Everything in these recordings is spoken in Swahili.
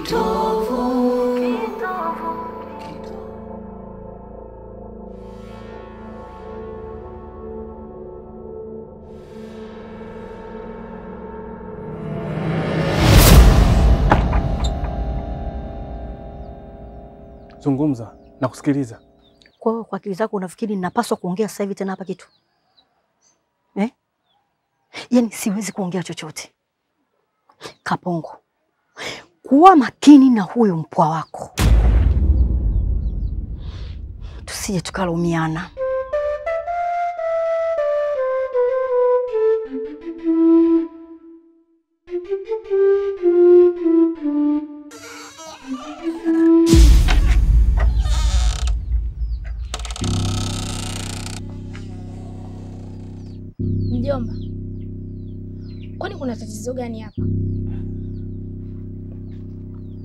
Kitovu. Zungumza na kusikiliza. Kwa hiyo kwa akili zako unafikiri ninapaswa kuongea sasa hivi tena hapa kitu? Eh? Yaani siwezi kuongea chochote. Kapongo, kuwa makini na huyo mpwa wako. Tusije tukalumiana. Mjomba, kwani kuna tatizo gani hapa?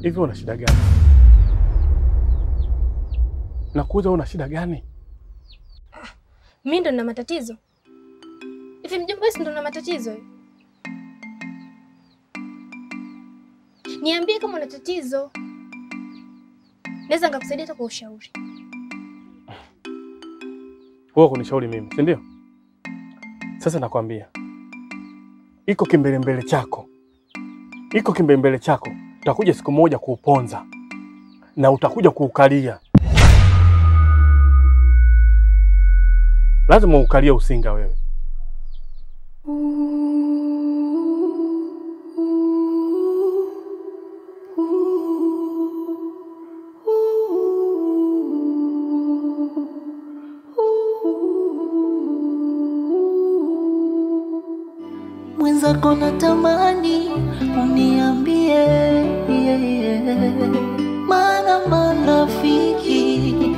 Hivi una shida gani? Nakuuliza una shida gani? Mimi ndo nina matatizo. Hivi mjomba, wewe ndo una matatizo? Niambie kama una tatizo. Naweza nikakusaidia hata kwa ushauri. Wewe kunishauri mimi, si ndio? Sasa nakwambia, iko kimbelembele chako. Iko kimbelembele chako. Utakuja siku moja kuuponza na utakuja kuukalia. Lazima uukalie usinga wewe. Mwenzako natamani uniambie, yeah. Maana marafiki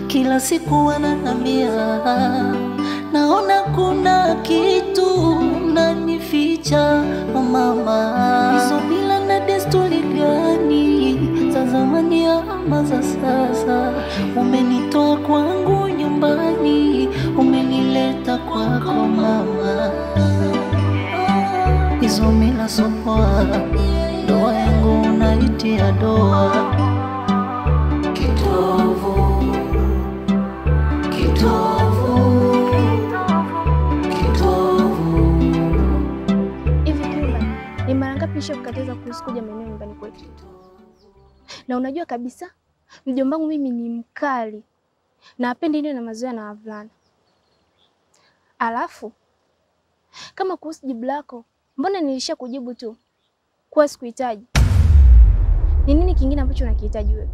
kila siku wananiambia, naona kuna kitu mnanificha mama. Hizo mila na desturi gani za zamani ama za sasa? Umenitoa kwangu nyumbani, umenileta kwako mama. Hizo mila sopoa, ndoa yangu unaitia doa. Kitovu, kitovu, kitovu. Hivi Kimba, ni mara ngapi nishakukataza kuhusu kuja maeneo nyumbani kwetu? Na unajua kabisa mjomba wangu mimi ni mkali na hapendi ndio na mazoea na wavulana. Alafu kama kuhusu jibu lako, mbona nilisha kujibu tu kuwa sikuhitaji? Ni nini kingine ambacho unakihitaji wewe?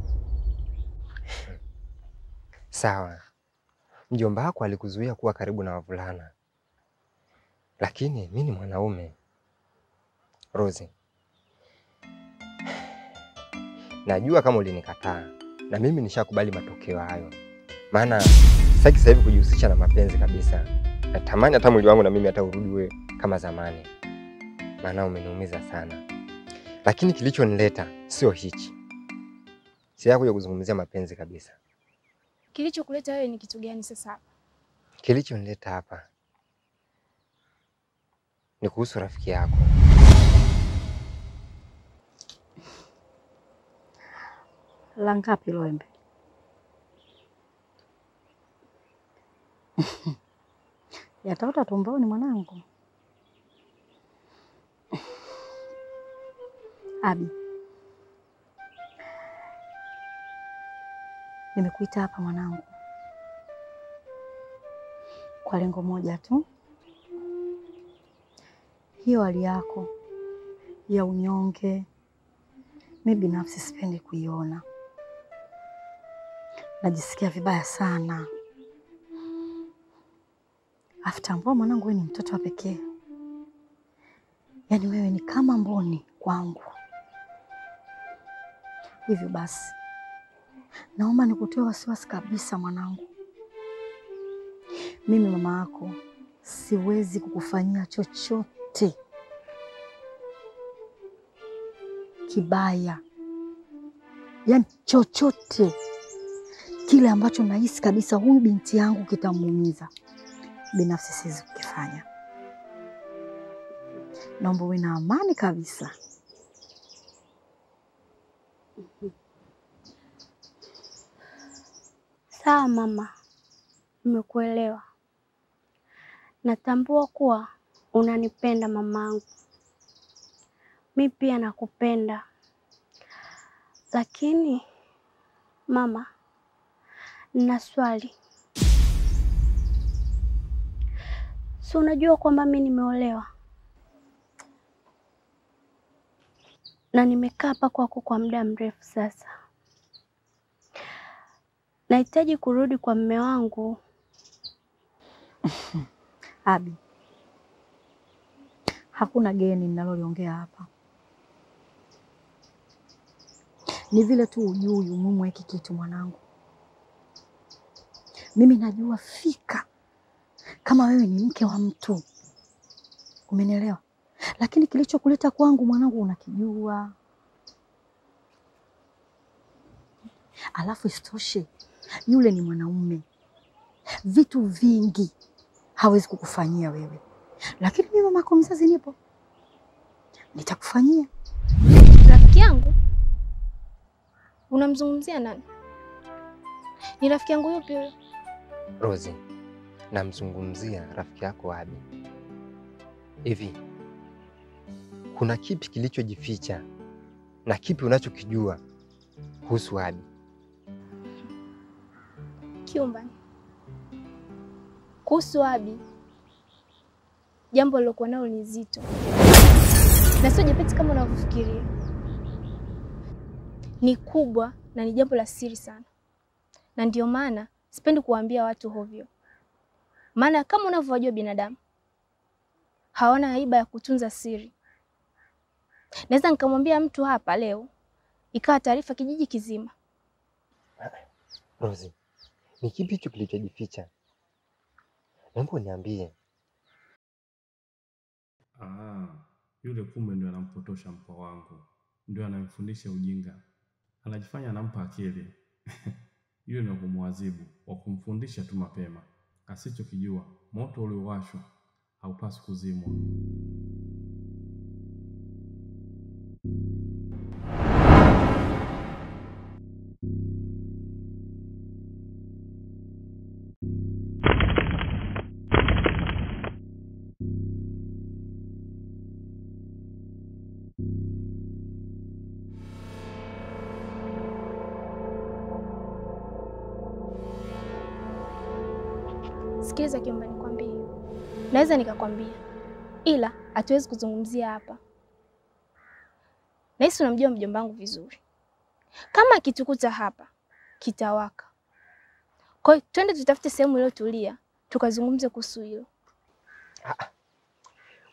Sawa, mjomba wako alikuzuia kuwa karibu na wavulana, lakini mimi ni mwanaume Rose. Najua kama ulinikataa na mimi nishakubali matokeo hayo, maana sitaki sasa hivi kujihusisha na mapenzi kabisa. Natamani hata mwili wangu na mimi hata urudi wewe kama zamani, maana umeniumiza sana. Lakini kilichonileta sio hichi. Sija kuja kuzungumzia mapenzi kabisa. Kilichokuleta wewe ni kitu gani sasa hapa? Kilichonileta hapa ni kuhusu rafiki yako. La ngapi loembe? Yataota tumboni mwanangu. Abi, nimekuita hapa mwanangu kwa lengo moja tu. Hiyo hali yako ya unyonge mimi binafsi sipendi kuiona. Najisikia vibaya sana. Afu mwanangu, wewe ni mtoto wa pekee. Yaani wewe ni kama mboni kwangu. Hivyo basi, naomba nikutoe wasiwasi kabisa mwanangu. Mimi mama yako siwezi kukufanyia chochote kibaya. Yaani chochote kile ambacho nahisi kabisa huyu binti yangu kitamuumiza, binafsi siwezi kukifanya. Naomba uwe na amani kabisa. Sawa mama, nimekuelewa. Natambua kuwa unanipenda mamangu. Mi pia nakupenda. Lakini mama, nina swali. Si unajua kwamba mi nimeolewa na nimekaa hapa kwako kwa muda mrefu sasa. Nahitaji kurudi kwa mume wangu. Abi, hakuna geni ninaloliongea hapa. Ni vile tu hujui umuhimu wa hiki kitu mwanangu. Mimi najua fika kama wewe ni mke wa mtu, umenielewa? Lakini kilichokuleta kwangu mwanangu unakijua. Alafu isitoshe, yule ni mwanaume, vitu vingi hawezi kukufanyia wewe, lakini mimi mamako mzazi nipo, nitakufanyia. Rafiki yangu? Unamzungumzia nani? Ni rafiki yangu yupi huyo? Rozi, namzungumzia rafiki yako Abi. Hivi kuna kipi kilichojificha na kipi unachokijua kuhusu Abi? Kiumba, kuhusu Abi, jambo lilokuwa nalo ni zito na sio jepesi kama unavyofikiria. Ni kubwa na ni jambo la siri sana, na ndio maana sipendi kuwaambia watu hovyo. Maana kama unavyojua binadamu hawana aiba ya kutunza siri. Naweza nikamwambia mtu hapa leo ikawa taarifa kijiji kizima. Rozi, ni kipi hicho kilichojificha? Naomba uniambie. Ah, yule kumbe ndio anampotosha mpwa wangu. Ndio anamfundisha ujinga. Anajifanya anampa akili. Yule ni kumwadhibu, wa kumfundisha tu mapema. Asichokijua, moto uliowashwa haupaswi kuzimwa. Sikiliza Kiumba, nikwambie. Naweza nikakwambia, ila hatuwezi kuzungumzia hapa. Nahisi unamjua mjomba wangu vizuri. Kama akitukuta hapa, kitawaka. Kwa hiyo twende tutafute sehemu iliyotulia, tukazungumze kuhusu hilo.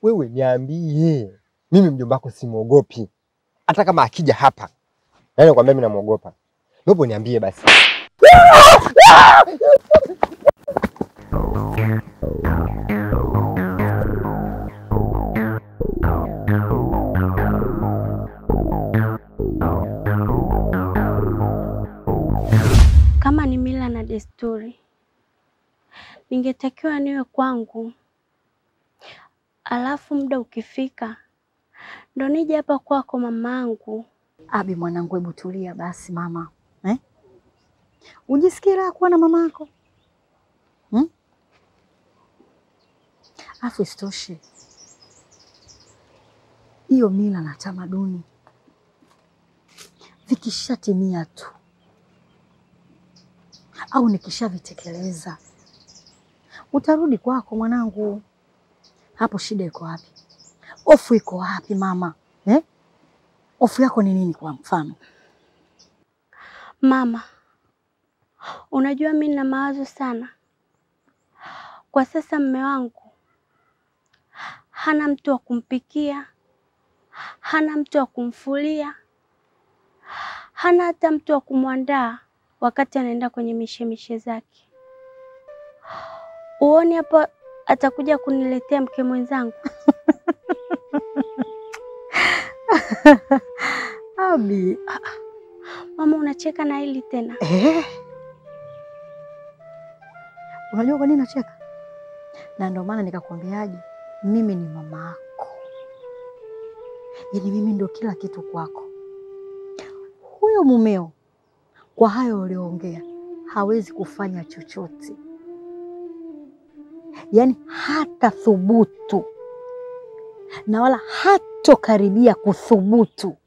Wewe niambie, mimi mjomba wako simuogopi. Hata kama akija hapa, nani nakwambia mimi namuogopa? Naomba niambie basi. Kama ni mila na desturi, ningetakiwa niwe kwangu, alafu muda ukifika ndo nije hapa kwako mamangu. Abi mwanangu, hebu tulia basi mama. Eh? Ujisikie raha kuwa na mamako? Afu isitoshe, hiyo mila na tamaduni vikishatimia tu au nikishavitekeleza, utarudi kwako mwanangu. Hapo shida iko wapi? Hofu iko wapi mama? Eh? Hofu yako ni nini kwa mfano? Mama, unajua mimi nina mawazo sana. Kwa sasa mume wangu hana mtu wa kumpikia, hana mtu wa kumfulia, hana hata mtu wa kumwandaa wakati anaenda kwenye mishemishe zake. Uone hapo atakuja kuniletea mke mwenzangu. Abi, mama unacheka na hili tena? Unajua kwa nini nacheka? Na ndio maana nikakwambiaje, mimi ni mama yako. Yaani mimi ndio kila kitu kwako. Huyo mumeo kwa hayo uliongea hawezi kufanya chochote, yaani hata thubutu na wala hatokaribia kuthubutu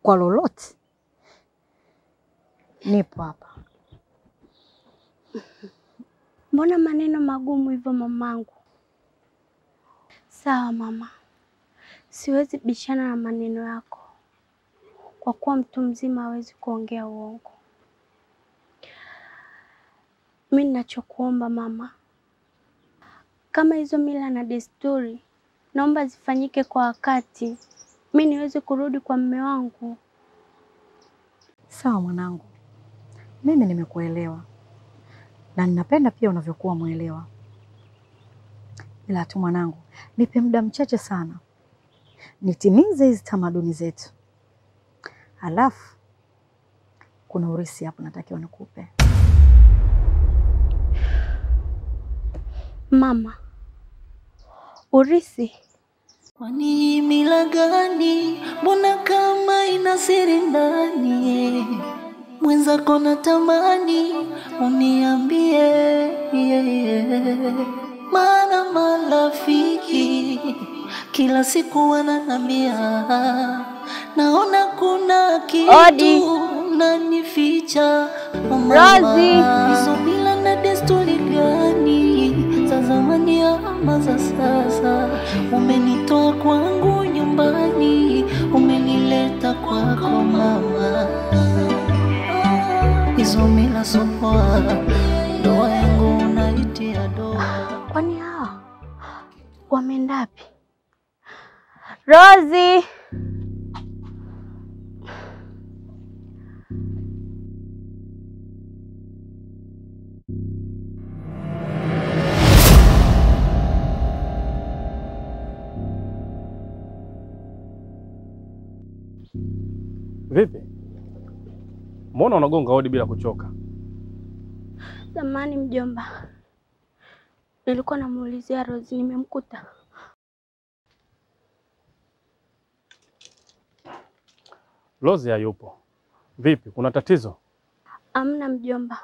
kwa lolote, nipo hapa. Mbona maneno magumu hivyo mamangu? Sawa mama, siwezi bishana na maneno yako, kwa kuwa mtu mzima hawezi kuongea uongo. Mimi ninachokuomba mama, kama hizo mila na desturi naomba zifanyike kwa wakati, mimi niweze kurudi kwa mume wangu. Sawa mwanangu, mimi nimekuelewa na ninapenda pia unavyokuwa mwelewa. Ila tu mwanangu, nipe muda mchache sana nitimize hizi tamaduni zetu. Alafu kuna urisi hapo natakiwa nikupe. Mama, urisi? Kwani mila gani? Mbona kama ina siri ndani? Mwenzako natamani uniambie, yeah. Maana marafiki kila siku wananiambia, naona kuna kitu unanificha. Rozi, hizo mila na desturi gani za zamani ama za sasa? Umenitoa kwangu nyumbani, umenileta kwako mama. Hizo mila sopoa, ndoa yangu unaitia doa. Kwani hawa wameenda wapi? Rozi! Vipi? Mbona unagonga hodi bila kuchoka? Zamani mjomba, nilikuwa namuulizia Rozi, nimemkuta. Rozi hayupo. Vipi, kuna tatizo? Amna mjomba,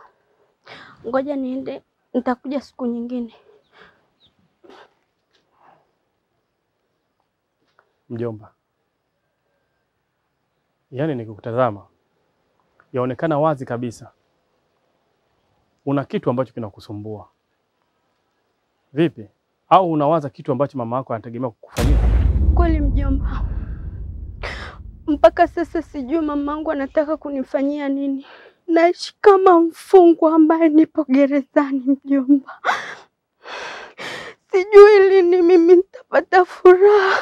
ngoja niende, nitakuja siku nyingine. Mjomba, yaani nikikutazama yaonekana wazi kabisa una kitu ambacho kinakusumbua. Vipi? Au unawaza kitu ambacho mama yako anategemea kukufanyia? Kweli mjomba, mpaka sasa sijui mamangu anataka kunifanyia nini. Naishi kama mfungwa ambaye nipo gerezani mjomba. Sijui lini mimi nitapata furaha.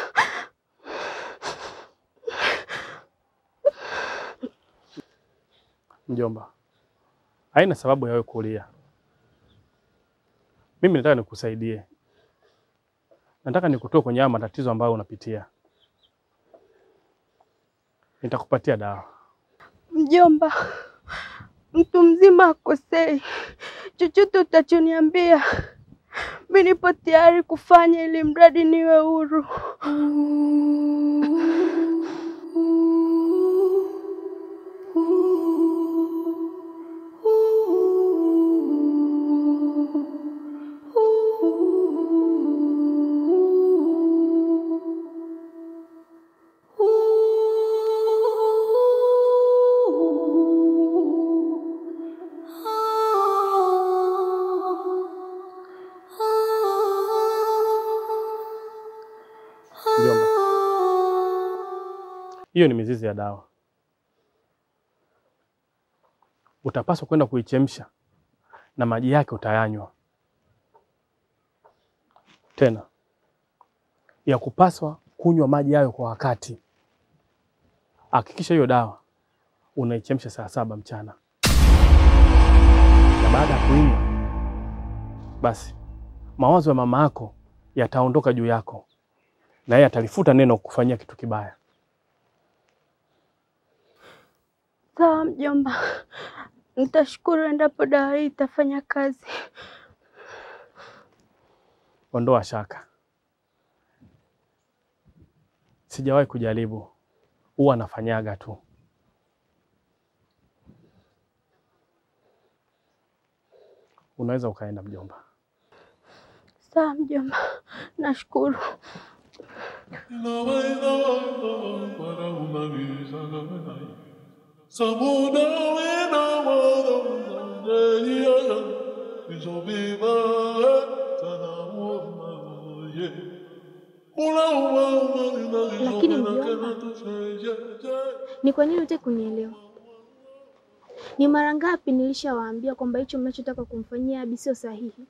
Mjomba, haina sababu ya wewe kulia. Mimi nataka nikusaidie. Nataka nikutoe kwenye haya matatizo ambayo unapitia. Nitakupatia dawa. Mjomba, mtu mzima akosei. Chochote utachoniambia mimi nipo tayari kufanya, ili mradi niwe huru. Hiyo ni mizizi ya dawa. Utapaswa kwenda kuichemsha na maji yake utayanywa. Tena ya kupaswa kunywa maji hayo kwa wakati. Hakikisha hiyo dawa unaichemsha saa 7 mchana. Na baada ya kuinywa, basi mawazo ya mama yako yataondoka juu yako, na yeye atalifuta neno kukufanyia kitu kibaya. Sawa mjomba, nitashukuru endapo dawa hii itafanya kazi. Ondoa shaka. Sijawahi kujaribu, huwa nafanyaga tu. Unaweza ukaenda mjomba. Sawa mjomba, nashukuru. Lakini mjomba, ni kwa nini hutaki kunielewa? Ni mara ngapi nilishawaambia kwamba hicho mnachotaka kumfanyia Abi sio sahihi?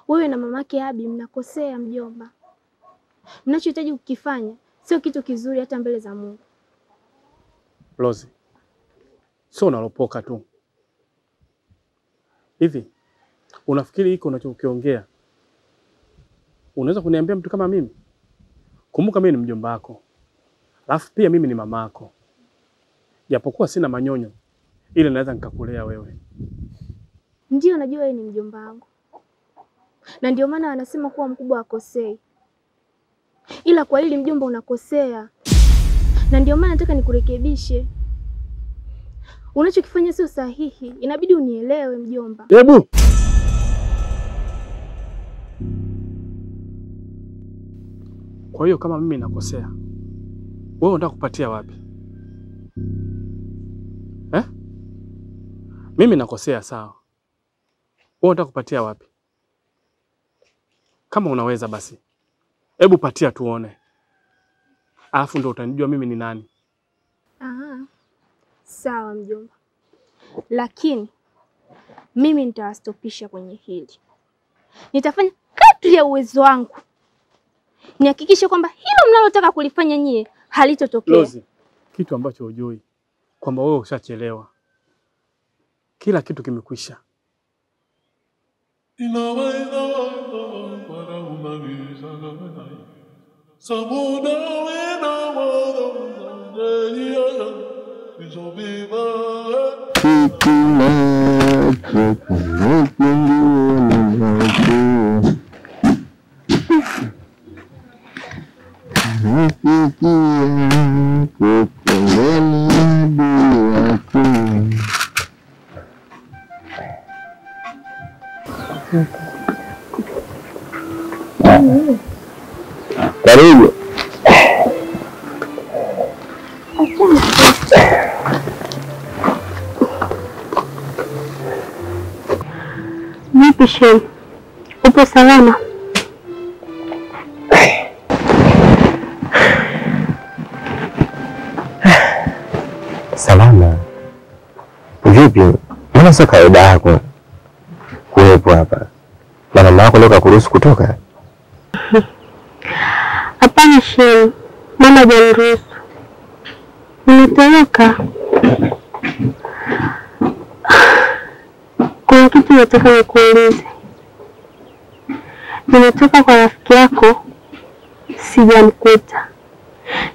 Wewe na mamake Abi mnakosea mjomba. Mnachohitaji kukifanya sio kitu kizuri hata mbele za Mungu. Rozi, sio unalopoka tu. Hivi unafikiri hiko unachokiongea unaweza kuniambia mtu kama mimi? Kumbuka mimi ni mjomba wako. Alafu pia mimi ni mamako. Japokuwa sina manyonyo, ile naweza nikakulea wewe. Ndio najua wewe ni mjomba wangu. Na ndio maana wanasema kuwa mkubwa hakosei. Ila kwa hili mjomba unakosea. Na ndio maana nataka nikurekebishe. Unachokifanya sio sahihi, inabidi unielewe mjomba. Hebu. Kwa hiyo kama mimi nakosea, wewe unataka kupatia wapi? Eh? Mimi nakosea sawa. Wewe unataka kupatia wapi? Kama unaweza basi, hebu patia tuone. Alafu ndio utanijua mimi ni nani. Aha. Sawa mjomba. Lakini mimi nitawastopisha kwenye hili. Nitafanya kadri ya uwezo wangu nihakikishe kwamba hilo mnalotaka kulifanya nyie halitotokea. Rozi, kitu ambacho hujui kwamba wewe ushachelewa. Kila kitu kimekwisha. Karibu. Vipi Shem? Upo salama? Salama. Vipi? Mbona sio kawaida yako kuwepo hapa? Na mama yako leo kakuruhusu kutoka? Hapana Shem, mama hajaniruhusu. Nimetoroka. Kuna kitu nataka nikuulize. Nimetoka kwa rafiki yako, sijamkuta.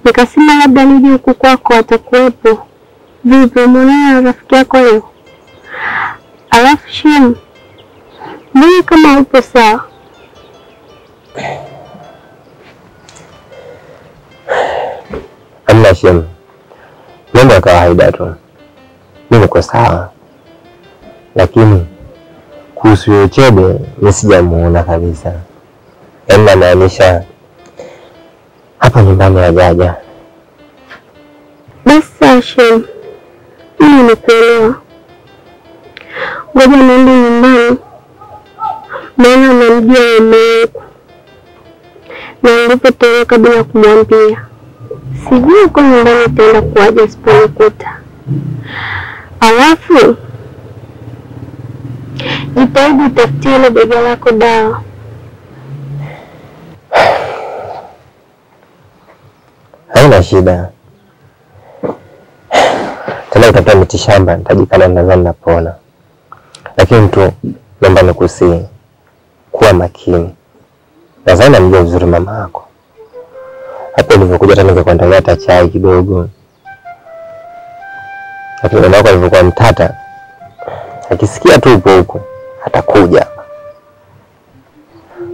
Nikasema labda nije huku kwako atakuwepo. Vipi, umeonana na rafiki yako leo? Alafu Shem, mbona kama upo sawa? Hamna Shem, mambo ya kawaida tu. Mimi niko sawa. Lakini kuhusu yule Chebe mimi sijamuona kabisa. Yaani namaanisha hapa nyumbani hajaja. Basi sawa Shem, mimi nimekuelewa. Ngoja niende nyumbani, maana namjua mama yangu. Na nilipotoroka bila kumwambia, sijui uko nyumbani itaenda kuwaje asiponikuta. Alafu jitahidi utafutie ile bega lako dawa. Haina shida. Tena utafuta miti shamba, nitajikana nadhani napona. Lakini tu naomba nikusihi kuwa makini. Nadhani namjua vizuri mama yako. Hapo nilipokuja hata ningekuandalia hata chai kidogo. Lakini mama yako alivyokuwa mtata, akisikia tu upo huko atakuja.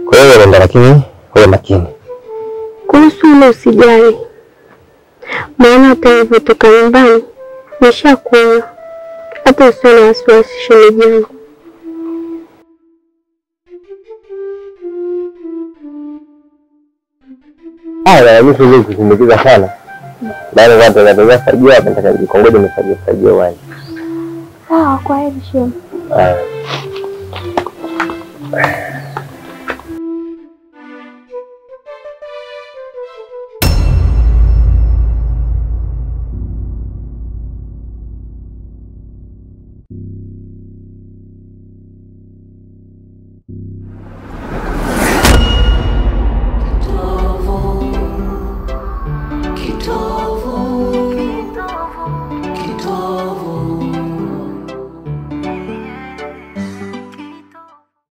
Kwa hiyo nenda, lakini wewe makini. Kuhusu ule usijali, maana hata nilipotoka nyumbani nishakunywa. Hata usiwe na wasiwasi shemeji yangu. Haya, mimi siwezi kusindikiza sana. Maana watu wanataka fajia hapa, nataka nikongoje nifajie fajia wani. Sawa, kwa heri shemu. Haya.